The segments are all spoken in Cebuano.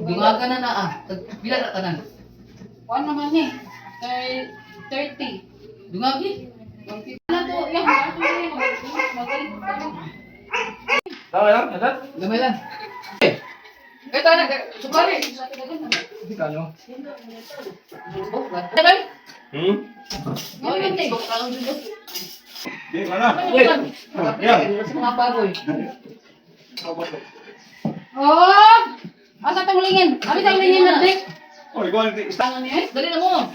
Dungaga na na ah. Pila na tanan? Kuan naman ni. Kay 30. Dungagi. Ano to? Yan, ato ni magaling. Tama lang, adat? Gamay lang. Eh, tanan, sukari. Hindi ka, no? Tagay. Hmm? Oh, yun, eh. Hindi, wala. Wait. Yan. Sa mga bagoy. Oh! Asa tong lingin? Abi tong lingin na dik. Oh, ikaw ang isa. Ano ni? Dali na mo.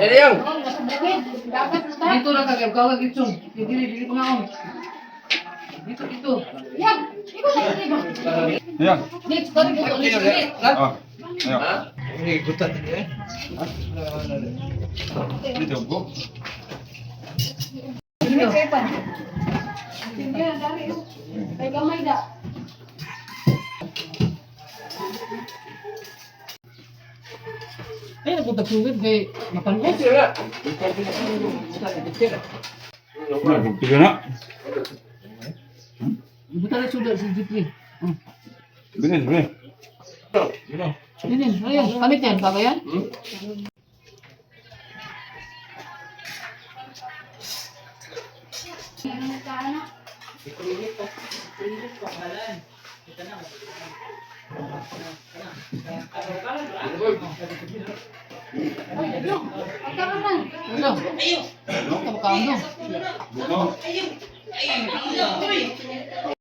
Eh, yang. Oh, nasa bukid. Dapat na ta. Dito lang kagay kawag itsong. Dili dili pa nga on. Dito dito. Yan. Ikaw na ini ba? Yan. Dito sukari mo ulit ulit. Ah. Yan. Ini gutat ini eh. Dito ko. Sige, dari. Kay gamay da. Ay, napunta sugod kay mapanot. Tiga na. Buta na sugod si Jeffrey. Bilis, bilis. Yun yun, ayun, palit yan, baba yan. Pagkaon lang. Ano? Ano? Ano? Buto.